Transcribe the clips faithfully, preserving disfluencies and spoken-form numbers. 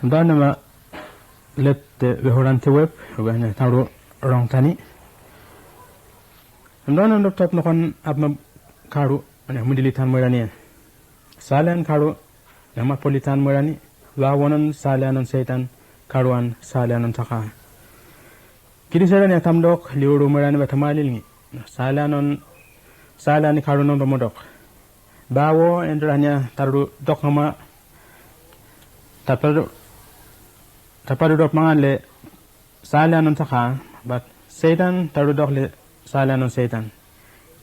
Namdaon namba lefte wehoran tewep, we hane taru rong tani. Namdaon namba toptop nokon apma karu, hane mudili tan moerani. Salean karu, hane mapoli tan moerani, wawonan salean non Setan, karuan salean non taka. Kidi Setan ia tamdok, liuru moerani ba tamalilngi. Salean non, salean ni karu non ba modok. Bawo, endra hane taru dok ngama, taparu, taparu dok mangan le salean non taka, bat Setan taru dok le salean non Setan.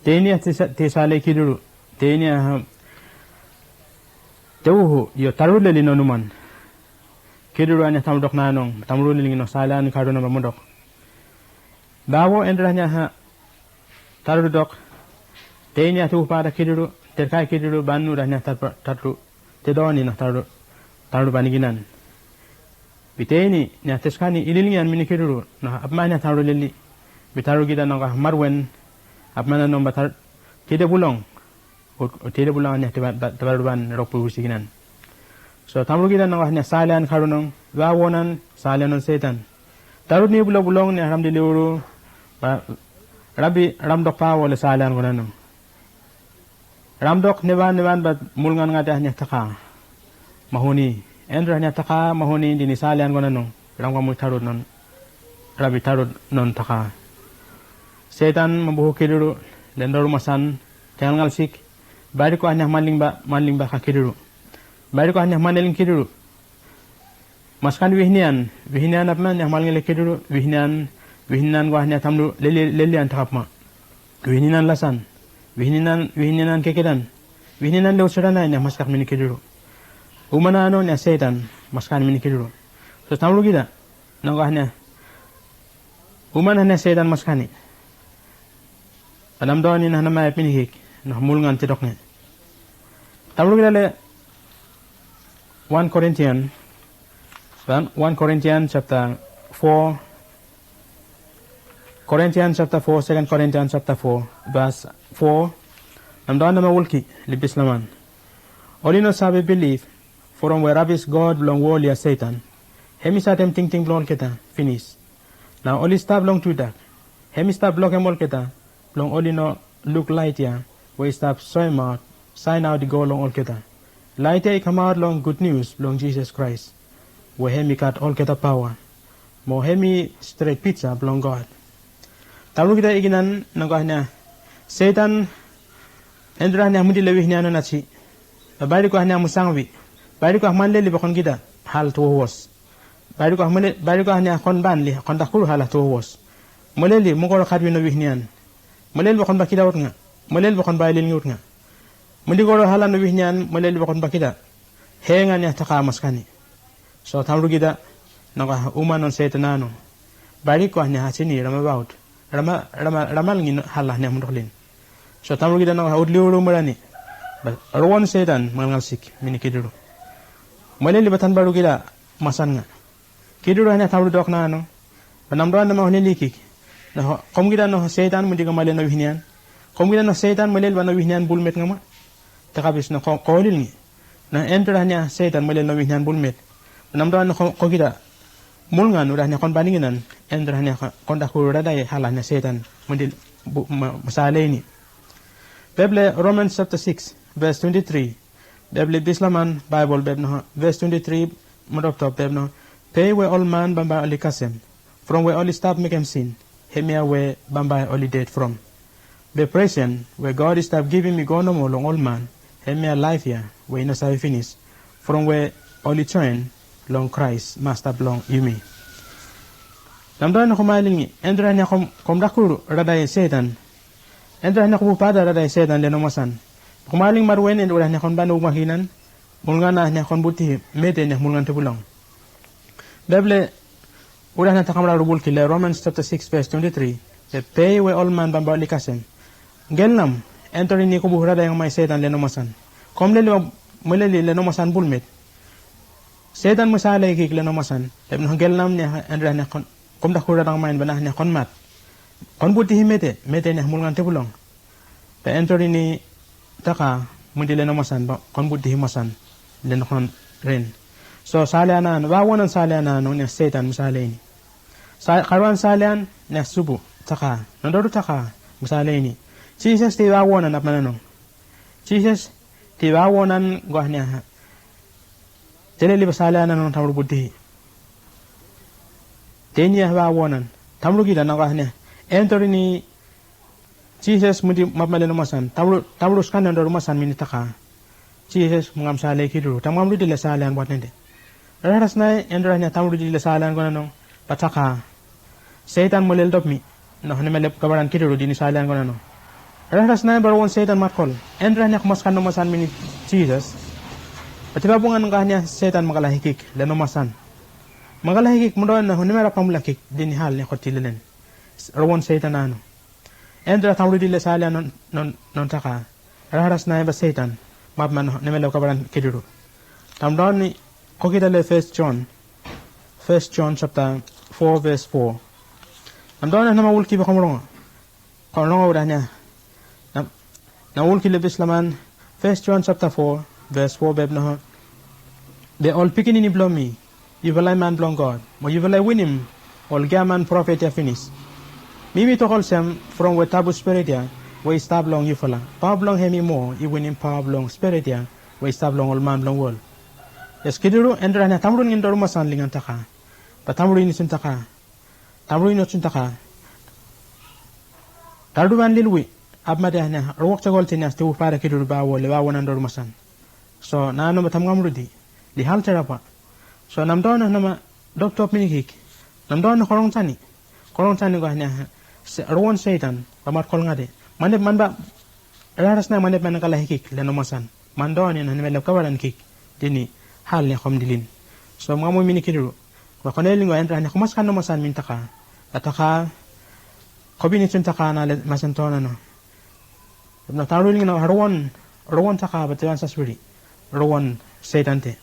Teini a tisa, tisa le kiduru. Teini a, ha, teuhu, io taru leli non uman. Kiduru hane tamdok nanong, tamru leli ngi no salean karu non ba modok. Bawo, endra hane ha, taru dok. Teini a tuhu pata kiduru, terkai kiduru, banu hane taru, taru. Tedoni no taru, taru baniginan. Biteini, hane teskani ililngian mini kiduru, no apmana taru leli. Bitaru gida no ka marwen, apmana nomba taru, tide bulong. O, o tide bulong hane teba, ba, teba ruban rok pusiginan. So, tamru gida no ka hane salean karu non, wawonan, salean non Setan. Taru ni bulo bulong hane ramdi liuru, ba, rabi, ramdok pawo le salean konanong. Ramdok nevan, nevan, bat mulngan ngata hane taka. Mahoni. Endra hane taka, mahoni, dini salean konanong. Ramga mui taru non. Rabi taru non taka. Setan, mabuhu kiduru, lendoru masan, tengalngal sik. Bairi ko hane manling ba, manling ba ka kiduru. Bairi ko hane manling kiduru. Maskani wihnian, wihnian apman hane malngele kiduru, wihnian, wihnian ko hane tamru leli, lelian takapma. Wihnian lasan, wihnian, wihnian kekedan, wihnian le usurana hane maskak mini kiduru. Umanano hane Setan, maskani mini kiduru. So tamru gida, no ka hane, uman hane Setan maskani. Ba namdaon ni hane mai pinikik, no mulngan tedok nge. Tamru gida le One Corinthian, One, One Corinthian chapter four, Corinthian chapter four, Second Corinthian chapter four, verse four. Namdaon namba wolki, le bisla man. Oli no save bilif, from we rabis god blong wol ia Setan. Hem i satem tingting blong olgeta, finis. Nao oli stap long tudak. Hem i stap blokem olgeta, blong oli no luk lait ia, we i stap soemaot, saen aot i go long olgeta. Lait ia i kamaot long gud nius blong Jisas Kraes, we hem i gat olgeta paoa, mo hem i stret pija blong God. Tamru gida iginan, no ka hane, Setan, endra hane mudi le wihnian no naji. Bairi ko hane musangwi. Bairi ko manleli ba kon gida, hal tuo wos. Bairi ko mole, bairi ko hane kon banli, kon dakuru hala tuo wos. Moleli, mukoro kadwi no wihnian. Moleli ba kon ba kida utnga. Moleli ba kon ba ililngi utnga. Mudi koro hala no wihnian, moleli ba kon ba kida. Henga hane taka maskani. So tamru gida, no ka uman non Setan nano. Bairi ko hane hajini ramabaot. Rama, rama, ramalngi no hala hane mudoklin. So tamru gida no ka utliuru merani. Ba, ruon Setan, mangalngal sik, mini kiduru. Moleli ba tanbaru gida, masan nga. Kiduru hane tamru dok nano. Ba namdaon namba hone likik. No, kom gida no Setan mudi ka male no wihnian. Kom gida no Setan molel ba no wihnian bulmet ngama. Takabis no ko, kolil ngi. No endra hane Setan molel no wihnian bulmet. Ba namdaon no ko, ko gida. Mulngan ura hane kon baninginan. Endra hane ko, kon dakuru radai hala hane Setan. Mudi bu, ma, masale ini. Beble Romans chapter six, verse twenty-three. Beble bisla man, Baibol beb no, verse twenty-three, modoptop beb no, pe we ol man bambae oli kasem, from we oli stap mekem sin, hemia we bambae oli ded from. Be presen, we God i stap givim i go nomo long ol man, hemia laef ya, we i no save finis, from we oli joen long Kraes, Masta blong yumi. Namdaon no kom aelingi, endra hane kom, kom dakuru, radae Setan, Endra hane ko buk pata radae Setan le no masan. Kom aeling marwen endra hane kon bane ukmakinan. Mulngan hane kon buti mete ne mulngan tebulong. Beble ura hane takamra rubulki le Romans chapter six verse twenty-three. Be pe we ol man bambae oli kasem. Gelnam, endra hane ko buk radae ngamae Setan le no masan. Kom leli ba, mo leli le no masan bulmet. Setan mo sale kik le no masan. Be no gelnam ne endra hane kon, kom dakuru radae ngamae ba na hane kon mat. Kon buti hi mete, mete ne mulngan tebulong. Be endra hane taka, mudi le no masan ba, kon buti hi masan, le no kon ren. So salean ano, vawon an salean ano, nea Setan mi sale ini. Sa-, karuan salean, nea subu, taka, nondoro taka, mi sale ini. Jisas te vawon an apmananong. Jisas te vawon an gua nea. Teleli ba salean ano tamrubu te. Te ini a vawon an. Tamrukita na gua nea. Entori ni Jisas mudi mapmale no masan. Tamru, tamru skan nondoro masan mini taka. Jisas, mungam sale kiruru. Tamungam rudi le salean wat nende. Rarasnai, endra nia tamrudi le salean konanong. Ba taka. Setan mo leldop mi. No, nemele kabaran kiruru dini salean konanong. Rarasnai, ba rowon Setan matkol. Endra nia komaskan no masan mini Jisas. Ba tiba bungan nga nia Setan makala hikik, le no masan. Makala hikik, mudo na, nemele pamula kik, dini hal nia koti lelen. Rowon Setan ano. Endra tamrudi le salean non, non, non taka. Rarasnai ba Setan. Mapman nemele kabaran kiruru. Tamdon ni kokita le First John. First John chapter four verse four. Tamdon na nama ulki ba komrongo. Komrongo uda nia. Na, na ulki le bis laman. First John chapter four verse four beb no. Be ol pikinini blong mi. Yufala i man blong God, mo yufala i winim ol giaman profet ya finis. Mi mi tok olsem, from we tabu spirit ya we i stap long yufala, paoa blong hem i moa i winim paoa blong spirit ya we i stap long ol man blong wol. Yes, kiduru, endra nia tamrun ngin doru masan lingan taka. Ba tamrun isin taka. Tamrun ino tun taka. Taruduban lilwi. Apmade nia, rowok tagol tin ya sti wupare kiduru ba wo le ba wonan doru masan. So na no ba tamngam rudi. Li hal terapa. So namdon na nama dopdop minikik. Namdon na korong tani. Korong tani ko nia. Se, rowon Setan ba mat kol ngade. Manep man ba. Raras na manep man kala hikik le no masan. Mandon ina nime lep kabaran kik. Dini hal nia kom dilin. So mngamu minikiduru. Ba kone lingo endra nia komaskan no masan min taka. Ataka. Kobini tun taka na le masan tona no. Na taru lingi na rowon, rowon taka ba te wan saswiri. Rowon Setan te.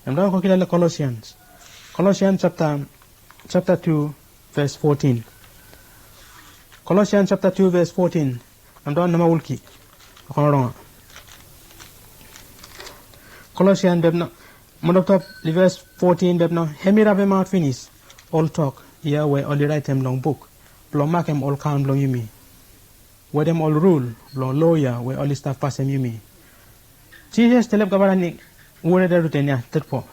Namdon kokila le Colossians. Colossians chapter, chapter two, verse fourteen. Colossians chapter two, verse fourteen. Namdon nama ulki. Okonorongo. Colossians beb no, monoptop li verse fourteen beb no, hemi rabemaot finis. Ol tok, ia we oli raetem long buk. Blong makem ol kaon blong yumi. Wetem ol rul blong loa ya we oli stap pasem yumi. Jisas telep kabaran ni wurere ruten ya tetpo.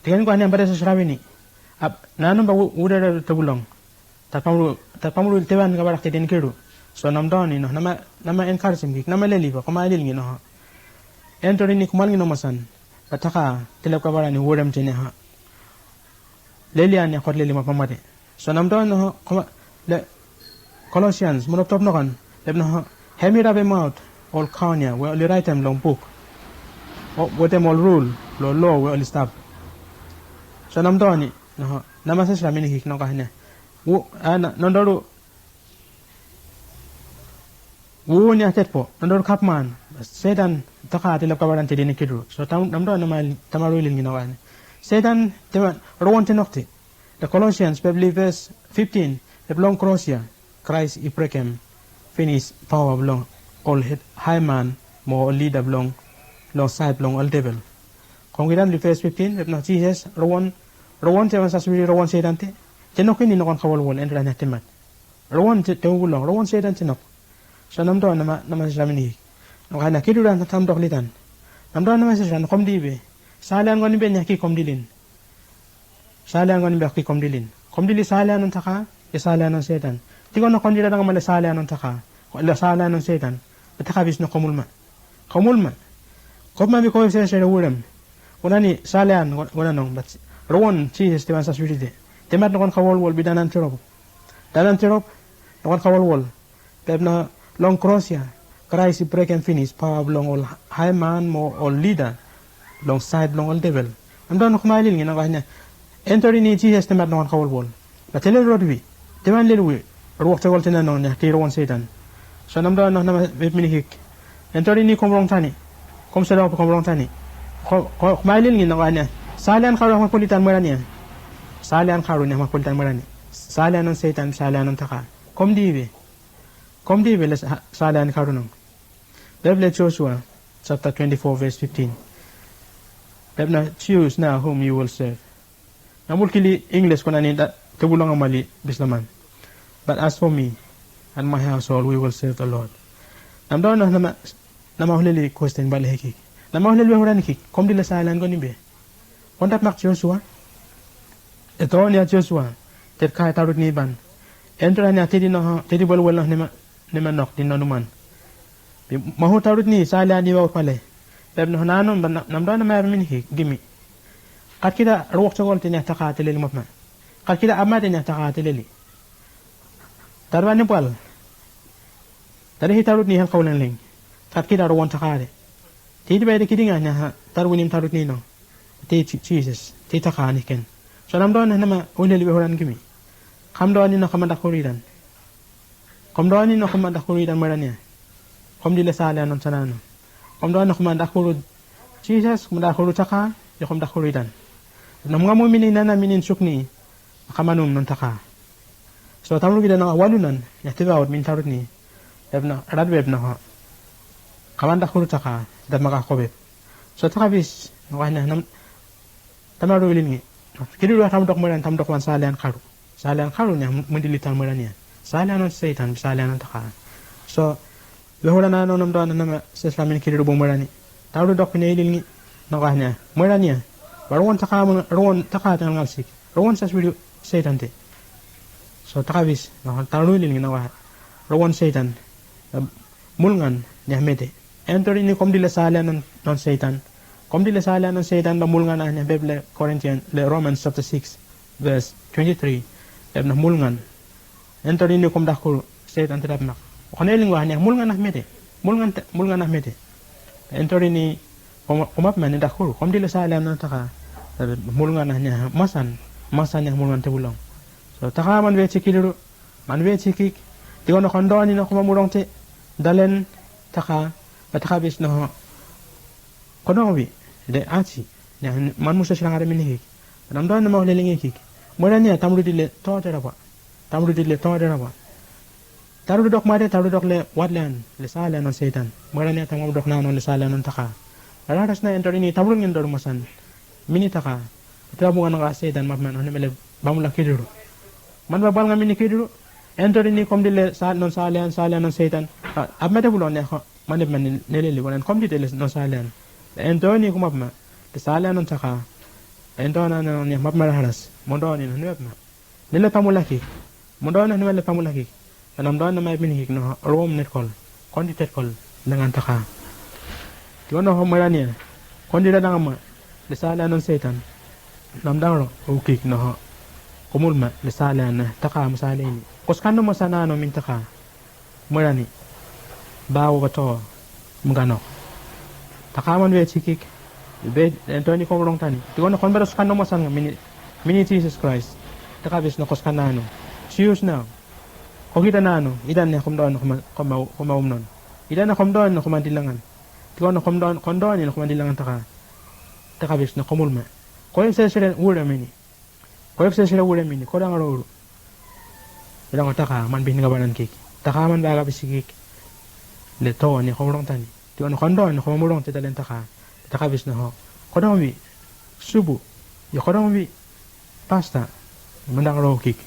Teken kwa niam bade sosrabini. Ap nanum ba wurere rute bulong. Tatpamru, tatpamru tewan kabarak teten kiru. So namdon ino, nama, nama encourage kik, nama leli ba, koma lil ngino. Entori ni kumal ngino masan. Ba taka, telep kabaran ni wurem tene ha. Leli an ya kot leli mapamade. So namdon no, koma, le, Colossians, monoptop nokan, lep no, hemi rabemaot, ol kaon ya, we oli raetem long buk. O, wetem ol rul, lo, lo, we oli stap. So namdon ni, no, nama sesra minikik no kahne. Wu, a, na, nondoru, wu ni atetpo, nondoru kapman, Setan, taka telep kabaran tedini kidru. So tam, namdon nama, tamaru ilin ngino kahne. Setan, tema, rowon tenokti. The Colossians, beb li verse fifteen, beb long kros ya, Kraes i brekem finis paoa blong ol haeman mo ol lida blong long saed blong ol devel. Kongkidan li verse fifteen, beb no Jisas, rowon, rowon tewan saswiri rowon Setan te, tenok ini nokan kawolwol endra na temat. Rowon te, te ulong, rowon Setan tenok. So namdon nama, nama sesra mini. Nokan na kiduran na tamdok litan. Namdon nama sesra na komdi be. Salean koni be nia ki komdilin. Salean koni be ki komdilin. Komdili salean on taka, e salean on Setan. Tiko no kondila danga male salean on taka. Le salean on Setan. Be taka bis no komulma. Komulma. Kopma bi koe sere sere wurem. Unani salean, unanong, but rowon, Jisas, tewan saswiri te. Temat nokon kawolwol bi danan tirop. Danan tirop, nokon kawolwol. Beb no long kros ya, Kraes i brekem finis paoa blong ol haeman mo ol lida long saed blong ol devel. Namdon no koma ilil ngino kahne. Entori ni Jisas temat nokon kawolwol. Na tele rod wi, tewan lel wi, rowok tegol tena nong nia, te rowon Setan. So namdon no nama beb minikik. Entori ni kom rong tani. Kom sedok kom rong tani. Ko, ko, koma ilil ngino kahne. Salean karu nia makulitan mwerani ya. Salean karu nia makulitan mwerani. Salean on Setan, salean on taka. Komdi be. Komdi be le sa, salean karunong. Beb le Joshua, chapter twenty-four, verse fifteen. Bep nao, choose now whom you will serve. Namul kili Inglis konani tebul long amali bisloman. But as for me and my household, we will serve the Lord. Namdaon nao, namauleli kwesten bale hekik. Namauleli wehuran hekik. Komdi le salean koni be. Wantap mak Josua. E toon ya Josua. Ted kai tarut ni ban. Entoran ya tedi no, tedi welwel no nema, nema nok di no numan. Bi mahu tarut ni salean ni waut pale. Bep no nano, namdaon nama yabi min hekik, gimi. Katkida ruwok jokol tenia taka teleli mapma. Katkida apma tenia taka teleli. Tarwa ni bwal. Tari hi tarut ni hel kaulengling. Katkida ruwon taka de. Tei dibai de kidinga ni ha tarwinim tarut ni no. Tei Jisas. Tei taka ni ken. So namdaon nama uleli wehuran gimi. Kamdaon ni no kaman dakuri dan. Komdaon ni no koman dakuru idan mwerania. Komdi le salean non sanano. Komdaon ni no koman dakuru Jisas, koman dakuru taka, yo koman dakuru idan. Nom ngamu minin nana minin sukni, kamanum non taka. So tamru kida no walunan, ya tivaot min tarut ni. Bep no, rat bep no. Kaman dakuru taka, dat maka kobep. So taka bis, no kahna nam, tamaru ilin ngi. Kidi dua tamdok mweran tamdok wan salean karu. Salean karu nia mundili tan mwerania. Salean non Setan, salean non taka. So, wehura na no nomdo na nama sesla min kiri rubu mwerani. Taru dok pine ilil ngi. No kahnia. Mwerania. Ba ruon taka mun, ruon taka tangal ngal sik. Ruon sas wiri Setan te. So, taka bis. No, taru ilil ngi no kah. Ruon Setan. Mulngan nia mete. Entori ni komdi le salean non, non Setan. Komdi le salean non Setan ba mulngan a nia bep le Korintian le Romans chapter six verse twenty-three. Bep na mulngan. Entori ni kom dakuru Setan te dap mak. Okane lingwa nia mulngan a mete. Mulngan te, mulngan a mete. Entori ni kom, kom ap man ni dakuru. Komdi le salean non taka. Mulngan a nia masan. Masan nia mulngan te bulong. So taka man we chikiluru. Man we chikik. Tiko no kondoni no koma murong te. Dalen taka. Ba taka bis no. Kodong wi. De achi. Nia man musa silang are minikik. Namdon na mau leling ikik. Mwerania tamrudi le to te raba. Tamrudi le to te raba. Taru dok mare, taru dok le watlean, le salean non Setan. Mwerania tamrudok na non le salean non taka. Raras na entori ni tamrud ngin doru masan. Mini taka. Tua bunga nanga Setan map man, one mele bamula kiduru. Man ba bal nga mini kiduru. Entori ni komdi le sa, non salean, salean non Setan. Ap mete bulon ne ko. Mane pman ni lele wanan komdi tele no salean. Ento ni kumap ma. Te salean non taka. Ento na na ni map ma raras. Mondo ni no ni map ma. Ni le pamulaki. Mondo na ni le pamulaki. Anam don na mai pinikik no rom net kol. Kondi tet kol. Dengan taka. Tio no ho mwerania. Kondi da dangama. Le salean non Setan. Nam dangro. Ukik no ho. Komul ma. Le salean na. Taka ma salean ni. Koskan no ma sana no min taka. Mwerani. Ba wo ba to. Mga no. Taka man we chikik. Be ento ni kong rong tani. Tiko no kon beros kan no masan nga mini, mini Jesus Christ. Taka bis no koskan nano. Sius nao. Kokita nano. Idan ne komdon koma, koma, koma umnon. Idan ne komdon koma dilangan. Tiko no komdon, kondon ni koma dilangan taka. Taka bis no komul ma. Ko ese sere ure mini. Ko epse sira wure mini, ko dang ro uru. Dang taka man bin nga banan kik. Taka man ba ga bisi kik. Le to ni ko murong tani. Ti on kondo ni ko murong te talen taka. Taka bis na ho. Ko dang mi. Subu. Yo ko dang mi. Pasta. Man dang ro kik.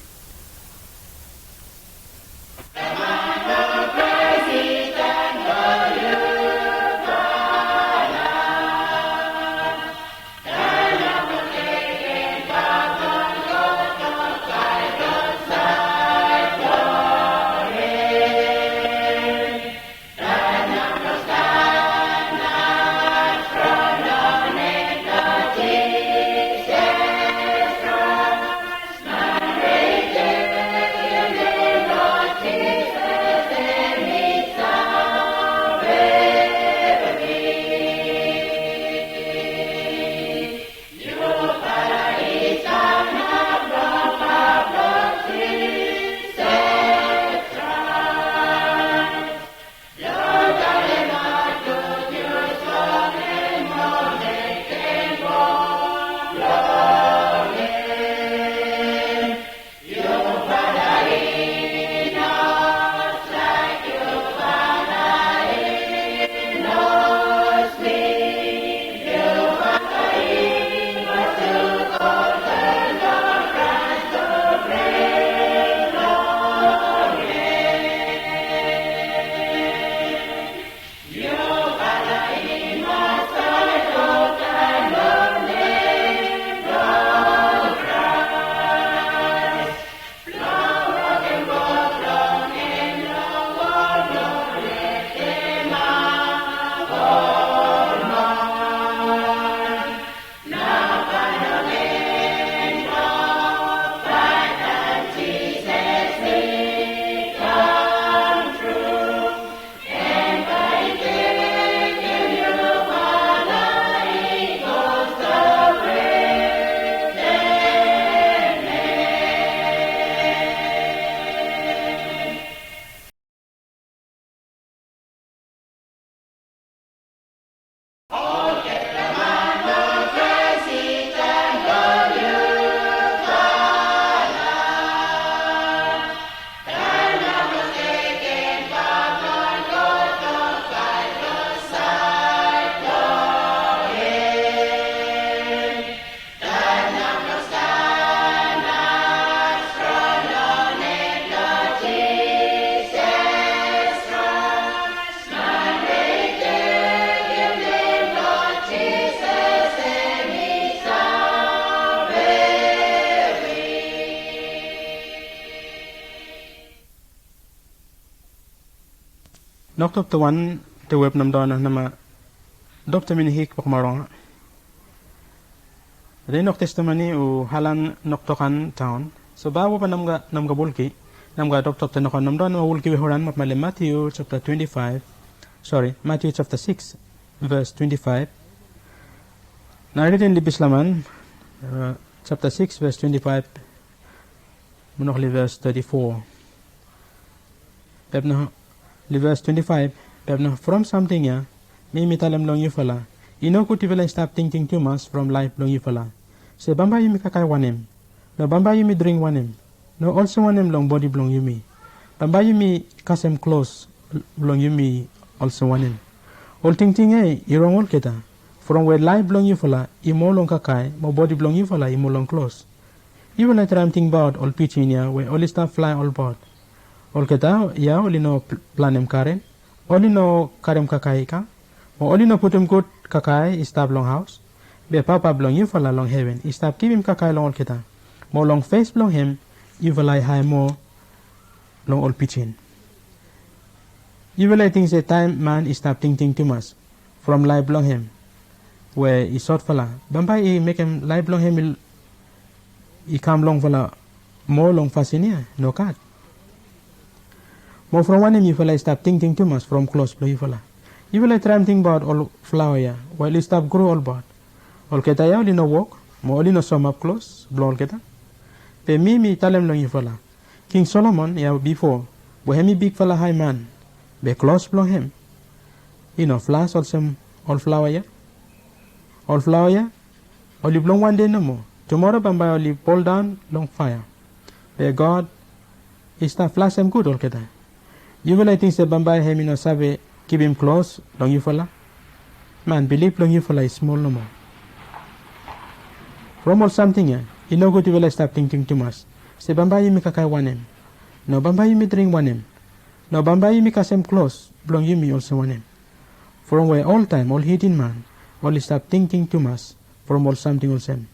Nok topta wan, te web namdawan na nama dopta mini hik bok maronga. Dei nok testimoni u halan nok tokan taon. So ba waba namga namga wulki, namga doptop te nokan namdawan nama wulki we horan map male Matthew chapter twenty-five. Sorry, Matthew chapter six, verse twenty-five. Na ridin li bislaman, uh, chapter six, verse twenty-five. Munok li verse thirty-four. Pep no, li verse twenty-five. Pep no, from samting ya, mi mi talem long yufala, i no gud yufala i stap tingting tumas from laif blong yufala. Se bambae yumi kakae wanem? No bambae yumi dring wanem? No olsem wanem long bodi blong yumi? Bambae yumi kasem klos blong yumi olsem wanem? Ol tingting ya i rong olgeta. From we laif blong yufala i moa long kakae, mo bodi blong yufala i moa long klos. Yufala traem tingbaot ol pijin ya we oli stap flae olbaot. Olgeta ya oli no pl-, planem karem, oli no karem kakae i kam, mo oli no putum gud kakae i stap long haos. Be Papa blong yufala long heven i stap givim kakae long olgeta, mo long fes blong hem yufala i hae moa long ol pijin. Yufala i ting se taem man i stap tingting tumas from laef blong hem we i sotfala, bambae i mekem laef blong hem i, i kam longfala moa long fasin ya? Nogat. Mo from wanem yufala i stap tingting tumas from klos blong yufala? Yufala i traem tingbaot ol flaoa ya we oli stap gro olbaot. Olgeta ya oli no wok, mo oli no somap klos blong olgeta. Be mi mi talem long yufala, King Solomon ya bifo, we hem i bigfala hae man, be klos blong hem i no flas olsem ol flaoa ya. Ol flaoa ya oli blong wan dei nomo, tumora bambae oli boldaon long faea. Be God i stap flasem gud olgeta. Yufala i ting se bambae hem i no save givim klos long yufala? Man, bilif blong yufala i smol nomo. From ol samting ya, i nogud yufala i stap tingting tumas se bambae yumi kakae wanem, no bambae yumi dring wanem, no bambae yumi kasem klos blong yumi olsem wanem. From we oltaem ol hidin man oli stap tingting tumas from ol samting olsem.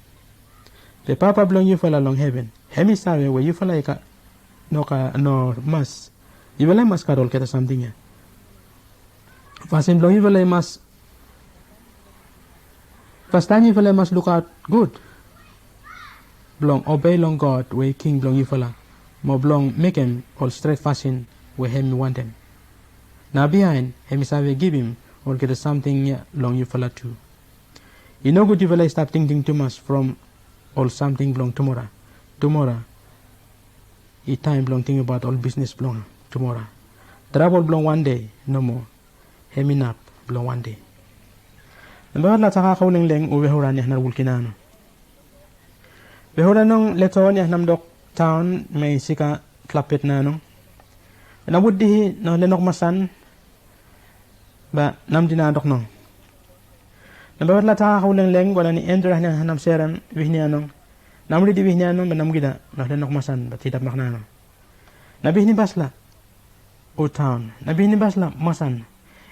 Be Papa blong yufala long heven, hem i save we yufala i ka-, no ka-, no mas, yufala i mas gat olgeta samting ya. Fasin blong yufala i mas, fastaem yufala i mas lukaot gud blong obei long God we i King blong yufala, mo blong mekem ol stret fasin we hem i wantem. Na biaen hem i save givim olgeta samting ya long yufala tu. I nogud yufala i stap tingting tumas from ol samting blong tumora. Tumora i taem blong tingbaot ol bisnis blong tumora. Trabol blong wan dei nomo hem inap blong wan dei. Namba wan la taka kaulengdeng u vehuran ya na wulki nano. Vehuran nong leton ya namdok taon me i sika tlapet nano. Na wut dihi no lenok masan ba namdi na dok nong. Namba wan la taka kaulengdeng gona ni Andrew rahnia na nam serem wihnia nong. Namdi wihnia nong ba namgida no lenok masan ba tidap mak nano. Na bihni basla u taon. Na bihni basla masan.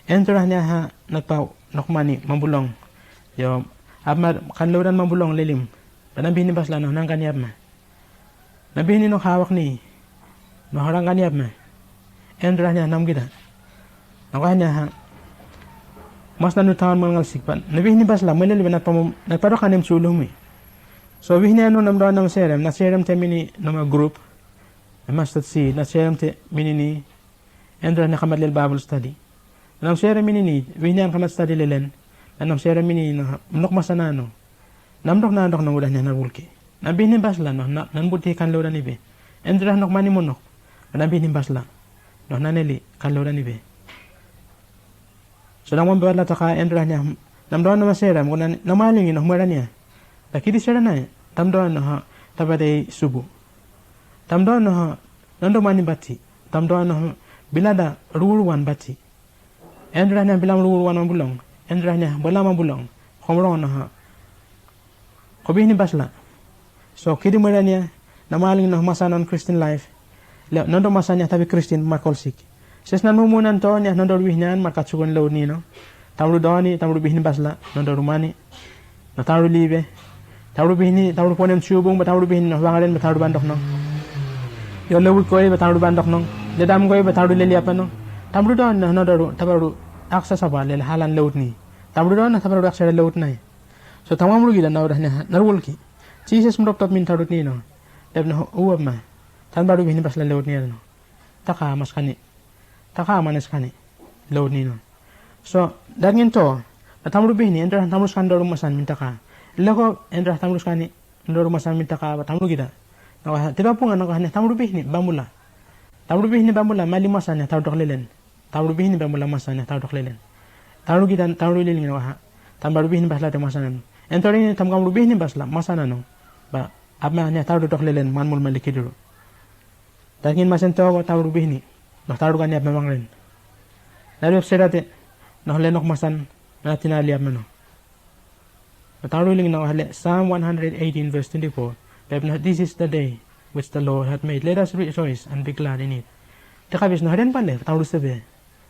Andrew rahnia ha natpa nok mani mambulong. Yo, apma kan loudan mambulong lelim. Ba na bihni basla no nangkan yapma. Na bihni nok hawak ni no harangkan yapma. Andrew rahnia namgida. Nok rahnia ha mas na nu taon mangal sik ba na bihni basla mweleli ba natpa dok kanem sulumi. So wihnia no namdawan nam serem na serem te mini noma grup. Em mas totsi na serem te mini ni Andrew rahnia kamat lel Baebol stadi. Nam serem mini ni wihnia kamat stadi lelen. Nam serem mini no nok masan nano. Namdok na dok nong u rahnia na wulki. Na bihni basla no nan buti kan loudan ibe. Andrew rahnia nok mani monok. Na bihni basla no nan eli kan loudan ibe. So namba wan la taka Andrew rahnia namdawan nama serem gona nama alingi no mwerania. Ba kidi serem nai tamdawan no ha tabadei subu. Tamdawan no ha nando mani bati. Tamdawan no ha bilada ruruwan bati. Andrew rahnia bilam ruruwan mambulong. Andrew rahnia bwela mambulong. Komrong no ha ko bihni basla. So kidi mwerania nama alingi no masan non Kristin laef. Le nando masan ya tabi Kristin mak olsik. Ses nan mumu nan ton ya nando wihnia mak katsukun louni no. Tamru doni tamru bihni basla nando rumani. Na tamru libe. Tamru bihni tamru ponem subung ba tamru bihni no wangaren ba tamru bandok no. Yo lewut koi ba tamru bandok no. Ledam koi ba tamru leliapa no. Tamrudaon na nodaru tabaru aksa sapa lele halan lewut ni. Tamrudaon na tabaru aksa lewut nai. So tamwamru gida na udah ne narwolki. Jisas mudoptop min tarut ni no. Dep no uwap ma. Tanbaru bihni basla lewut ni no. Taka maskani. Taka manes kani. Lewut ni no. So dat ngin to. Na tamru bihni endra tamru skan doru masan min taka. Leko endra tamru skani. Doru masan min taka ba tamru gida. Naka tiba punga naka ne tamru bihni bamula. Tamru bihni bamula mali masan ya taru doklelen. Tamru bihni bamula masan ya taru doklelen. Tamru gida tamru lilngi naka. Tambaru bihni basla te masan. Entori ni tamkamru bihni basla masan no. Ba apma ne taru doklelen manmul mali kiduru. Dat ngin masen to ba tamru bihni. Noh taru kani apma mangren. Naru epserate. Noh lenok masan. Natina li apma no. Taru lingin naka hale Psalm one hundred eighteen verse twenty-four. Bep na this is the day which the Lord hath made. Let us rejoice and be glad in it. Te kabis na haren pale taru sebe.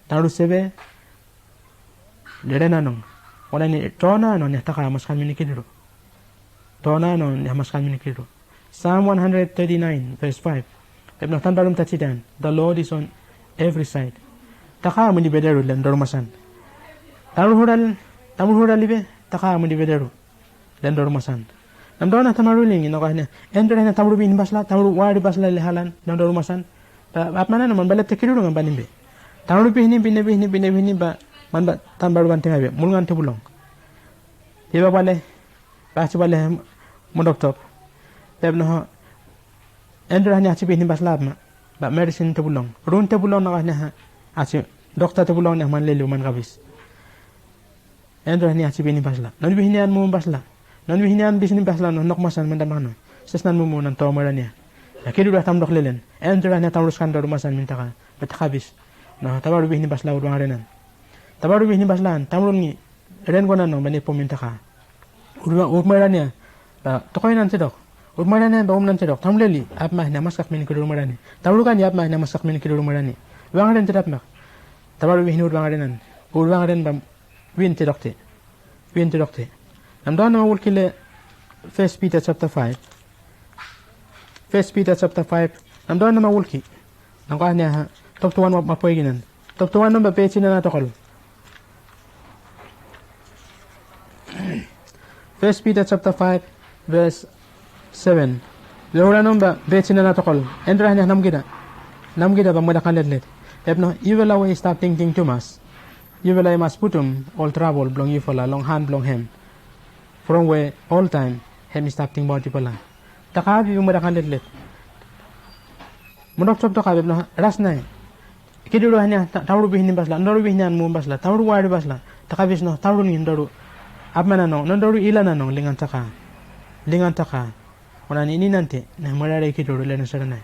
Taru sebe. Leren anong. Wana ni tona anong ni taka maskan mini kidru. Tona anong ni maskan mini kidru. Psalm one hundred thirty-nine verse five. Bep na tanbarum tatidan. The Lord is on every side. Taka muni bederu len dorumasan. Tamru hura, tamru hura libe, taka muni bederu. Len dorumasan. Namdona tamaru lingi no kahne. Endra hena tamru bin basla, tamru wari basla le halan, len dorumasan. Ba apmana no man bale tekiruru ngan banimbe. Tamru bihni, bihni, bihni, bihni, bihni, ba man ba tambaru ban tengabe. Mulngan tebulong. Iba bale, ba si bale mudoptop. Bep no. Endra hena si bihni basla apma. Ba medicine tebulong. Run tebulong no kahne. Asi dokta tebulong ne man leli man kabis. Endra ni asi bihni basla. Non bihni an mumu basla. Non bihni an bisni basla no nok masan menda mano. Sesnan mumu nan to mera nia. Na kidu da tam dok lelen. Endra ni tam ruskan doru masan mintaka. Betakabis. No tabaru bihni basla udwang renan. Tabaru bihni basla an tam rungi. Ren gona no mani po mintaka. Udwang urmera nia. Ba tokoinan sedok. Urmera nia ba umnan sedok. Tam leli. Apma ni amaskak mini kidu urmera ni. Tam rukan ni apma ni amaskak mini kidu urmera ni. Wang ren sedap mak. Tabaru bihni udwang renan. Udwang ren ba Win te dokte. Win te dokte. Namdawan na ma wulki le First Peter chapter five. First Peter chapter five. Namdawan na ma wulki. Nangko ania ha. Top to wan ma poiginan. Top to wan namba page ina na tokol. First Peter chapter five verse seven. Leura nomba beti na na tokol. Endra hanya namgida. Namgida ba meda kanletlet. Epno yufala we i stap tingting tumas. Yufala i mas putum ol trabol blong yufala long han blong hem. From we oltaem hem i stap tingbaot yufala. Taka abi meda kanletlet. Mo doktok toka bepno rasnai. Kiduru hania tauru bihni basla, noru bihni an mu basla, tauru wari basla, takabis no tauru ni noru. Apmana no, noru ilan no, lingan taka. Lingan taka. Wana ni ninante, na murare kiduru lena saranai.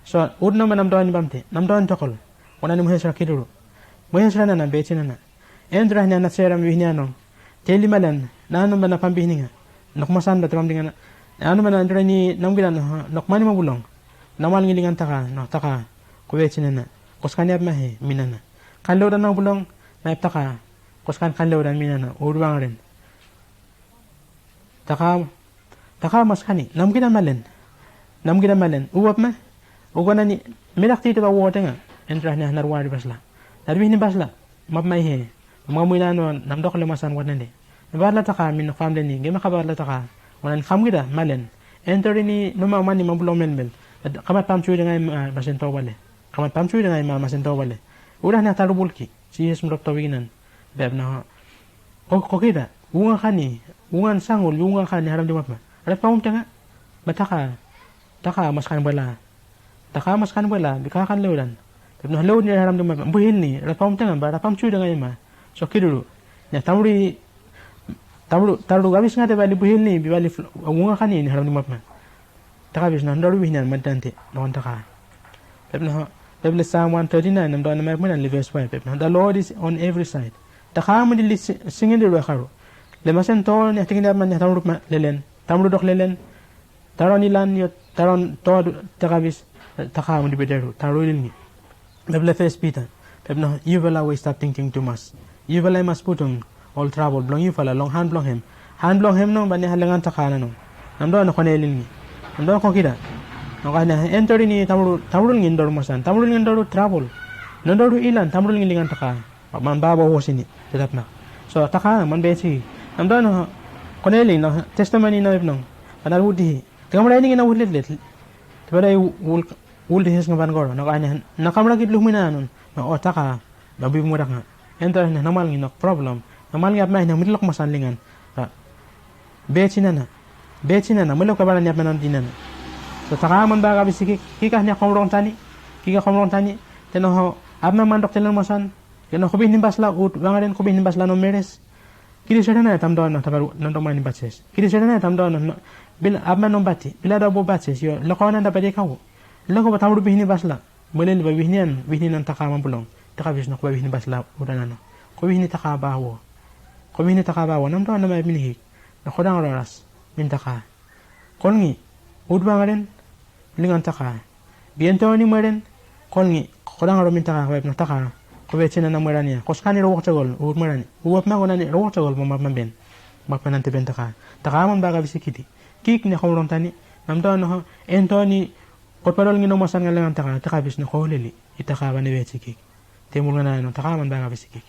So, ud no manam doan bamte, nam doan tokol. Wana ni muhesra kiduru. Muhesra nana beti nana. Endra hania na sera bihni ano. Teli malan, na ano mana pam bihni nga. Nok masan ba tram dingan. Ano mana endra ni nam gilan, nok mani mabulong. Namal ngilingan taka, no taka. Kuwe chinana. Koskani ap mahe, minana. Kan leudan mabulong, na ep taka. Koskan kan leudan minana. Uruang ren. Taka, taka maskani. Namgida malen. Namgida malen. Uwap ma. Ugona ni. Midak tite ba wotenga. Endra hania narwari basla. Narbihni basla. Map mai he. Map mai na no namdok le masan wat nende. Batla taka min famle ni gema ka batla taka. Wanan kam gida malen. Enteri ni numa mani mabulong melmel. Kamat pam chui dengai masen tau bale. Kamat pam chui dengai ma masen tau bale. Udah na taru bulki. Si yes mudok tau iginan. Beb na. Kokida. Unga kani. Ungan sangul. Unga kani haram di mapma. Ada paum tenga. Bataka. Taka maskan bala. Taka maskan bala bika kan leudan. Tapi no leud ni haram duma buhil ni rapam tenga ba rapam chui denga ima. So kiduru. Nya tamuri tamuru taru gabis ngate bali buhil ni bi bali unga kan ni haram duma pma. Taka bis na ndaru bihni an madante. Nawan taka. Tapi no tapi le Psalm one thirty-nine nam doan nama pma le verse five. Tapi no the Lord is on every side. Taka mudi li singin di rua karu. Le masen to ni hatingin apma ni tamuru pma lelen. Tamuru dok lelen. Taron ilan yo taron to takabis. Taka mudi bederu taru ilni. Bebla First Peter. Bebna yufala we i stap tingting tumas. Yufala i mas putum ol trabol blong yufala long han blong hem. Han blong hem nong ba ni halengan taka na nong. Namdo no kone ilni. Namdo kokida. Noka ni entori ni tamuru tamuru ngin doru masan tamuru ngin doru trabol. Nondolu ilan tamrul ngi lingan taka. Man baba wosini tetap mak. So taka man beti. Namdo no koneli no testimoni no ipnong. Kana wudi. Tengam raining na wudlet let. Tebada wul wul di hes ngaban goro no kanya na kamra kit lumina nun. No o taka. No bib mudak nga. Ento na namal ngi no problem. Namal ngi apma na mitlok masan lingan. Beti nana. Beti nana. Mitlok kabana ni apma non di nana. So taka man ba kabisi kik kika ni akomrong tani. Kika komrong tani. Teno ho apma man dok telen masan. Keno kobi ni basla ut bangaren kobi ni basla no meres. Kiri sere na tamdo no tabaru no doma ni baches. Kiri sere na tamdo no bil apma no bati. Bila do bo baches yo loko na da bati kawo. Loko ba tamru bihini basla. Molel ba wihnian wihni nan taka mambulong. Taka bis no koba wihni basla udanano. Ko wihni taka ba wo. Ko wihni taka ba wo namdo no ma minihik. Na kodang roras min taka. Kolngi. Udbangaren. Lingan taka. Bientoni meren. Kolngi. Kodang ro min taka koba na taka. Koba chena na merania. Koskani ro wok chagol. Ud merani. Uwap ma konani ro wok chagol mo map ma ben. Map ma nan te ben taka. Taka man ba kabisi kiti. Kik ni akomrong tani. Namdo no. Entoni. Kot padol ngi no masan nga lengan taka taka bis no ko lili. I taka ba ne beti kik. Te mul nga na no taka man ba kabisi kik.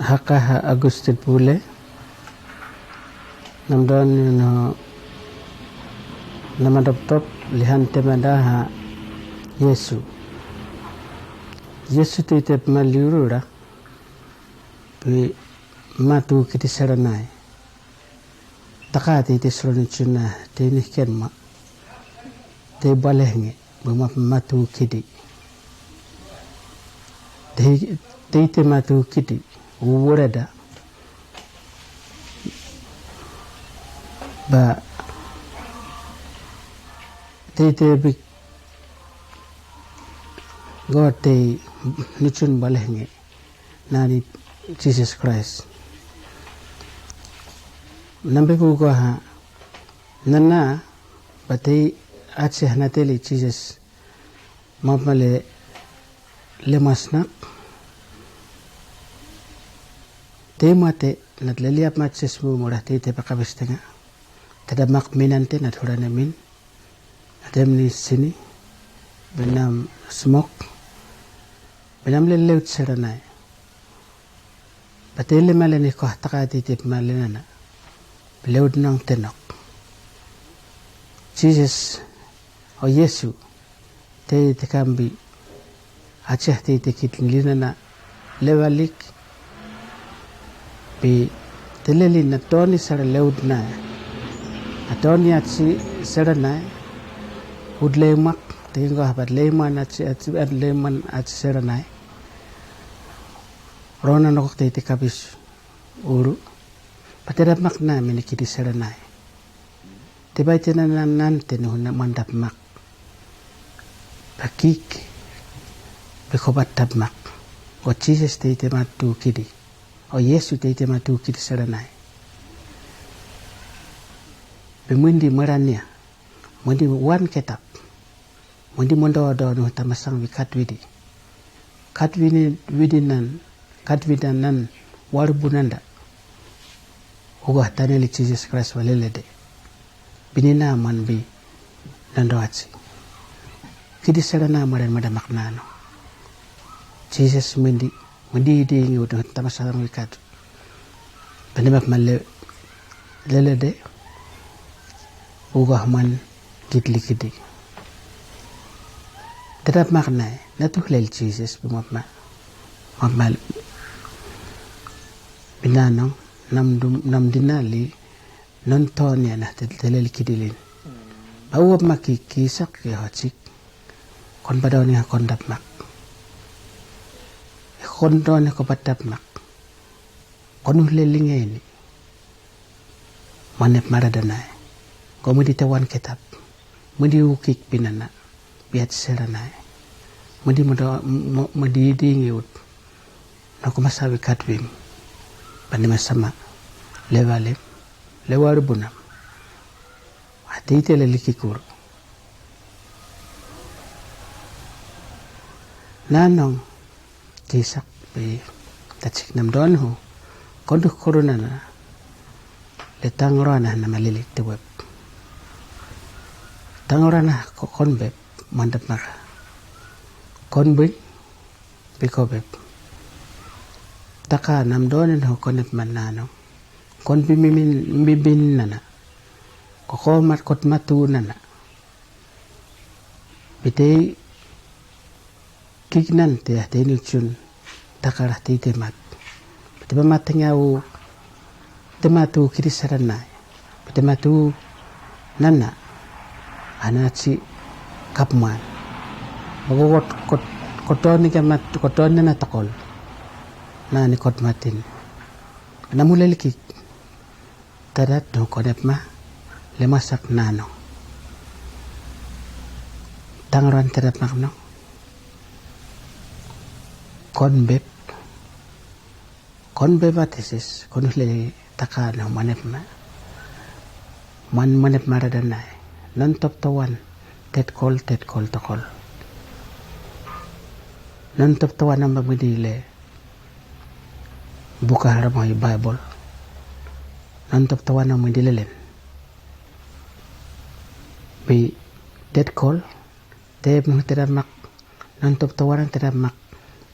Haka ha Agustin Pule. Namdon no namadopdop lihan temada ha Yesu. Yesu teitep maliurura. Pe matu kiti seranai. Taka teite sroni chuna teini kenma. Tei balehenge. Bumap matu kidi. Tei te matu kidi. Uwureda. Ba tei te bik. God tei nuchun balehenge. Nani Jesus Christ. Nambe kuko ha. Nana. Ba tei achi hanateli Jesus. Mapmale lemasnak. Tei mate nat leliap matses mumura tei te pakabistenga. Tada mak minante nat hurane min. Atem ni sini. Benam smok. Benam leleut seranai. Ba tei le male ni koh taka titip male nana. Leut nong tenok. Jesus o Yesu. Tei te kambi. Acheh tei te kit linana. Levalik. Bi te leli na toni sara leut nai. A toni achi sara nai. Ut leimak. Tei ngoh bat leiman achi achi at leiman achi sara nai. Rona nokok tei te kabis uru. Patera mak na mene kidi sera nai. Te bai tena nan nan tenu na mandap mak. Pakik. Bekobat tap mak. O Jesus te ite matu kidi. O Yesu te ite matu kidi sera nai. Be muindi merania. Muindi wan ketap. Muindi mondo do nu tamasang wi kat widi. Kat wini widi nan kat wida nan waru bunanda. Ugo taneli Jesus Christ walelede. Bini na man bi nando achi. Kidi sera na maren mada maknano. Jesus muindi muindi idi ingi udu tamasang wi kat. Bende map male lelede. Ugo man kit likidi. Tetap maknai na tuhlel Jesus bi mapma mapma binanong nam dum nam dinali non tonia na telel kidilin. Ba uap maki kisak ke hochik. Kon badoni ha kon dap mak. E Kon don e ko batap mak. Kon ule linge ini. Manep marada nae. Ko midi te wan ketap. Midi ukik binana. Biat sera nae. Midi modo midi iding iut. No ko masawi katwim. Bani masama. Lewalim. Lewari bunam. Ate ite le likikur. Nanong. Tisak be tatsik nam don ho. Konduk korona na le tangorana na malilik te wep. Tangorana ko konbep mandap maka. Konbing be kobep. Taka nam don ho konep man nano. Kon bimin bibin nana. Ko komat kot matu nana. Be te kik nan te a te ni tsun takara te ite mat. Be te ba mat tengia u te matu kiri sara nai. Be te matu nana ana tsi kapman. Ba ko kot kot koton ni ka mat koton nana takol. Na ni kot matin. Ana mulel kik. Tadat no konep ma le masak nano. Tangaran tadat mak no. Konbep. Konbep atesis konus le taka no manep ma. Man manep marada nai. Non top tawan tet kol tet kol tokol. Non top tawan namba midi le buka harama i Baibol. Non top tawan namba midi lelen. Bi tet kol tep no tedap mak. Non top tawan tedap mak.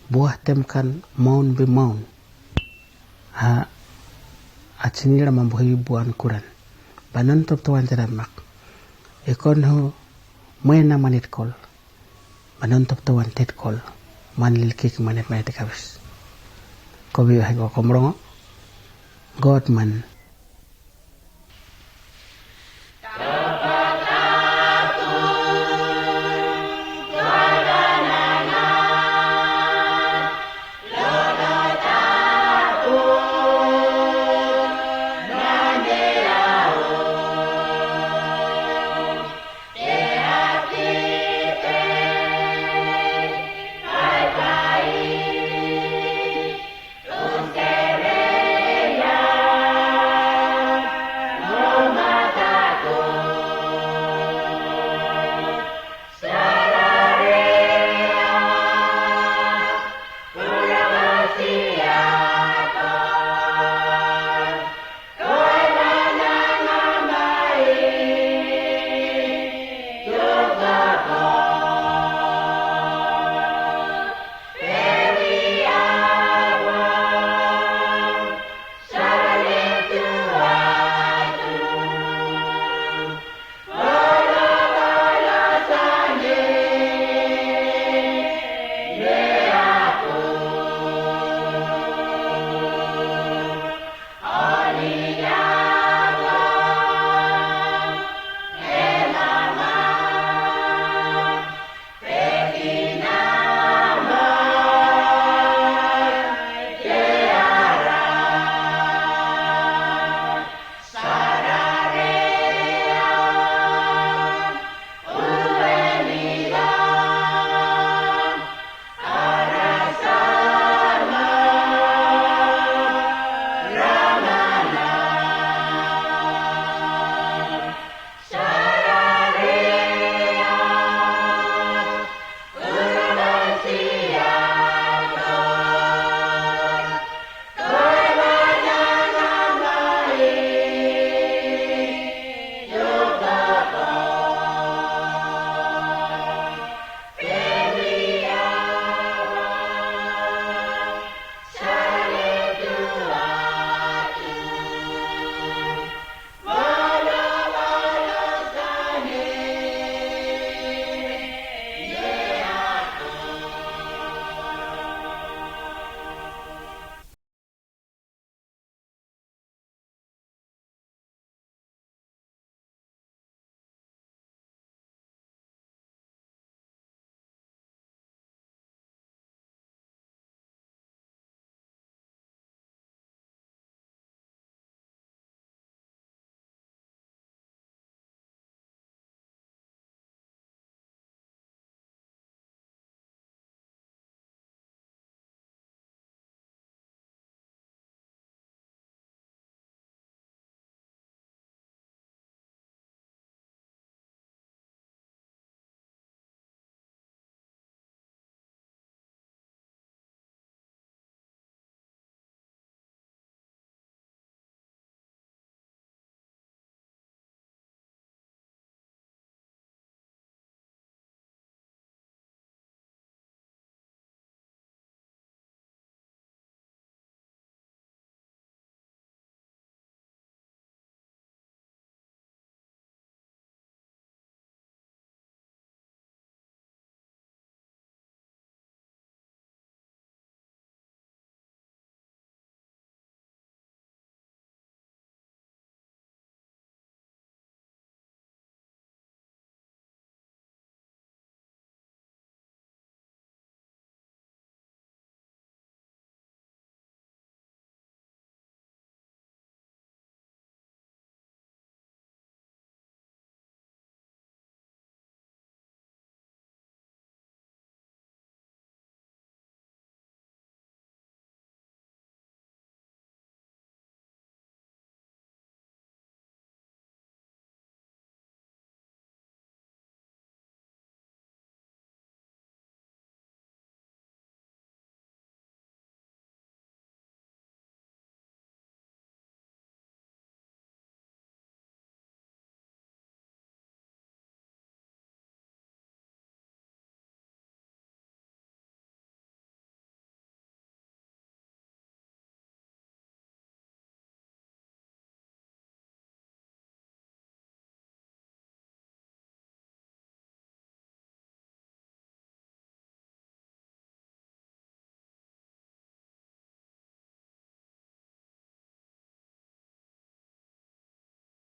Buah tem kan maun bi maun. A a tsinira mambo hi buan kuran. Ba non top tawan tedap mak. E kon ho moena manit kol. Ba non top tawan tet kol. Man lil kik manit manit kabis. Kobi hai ko komrongo. God man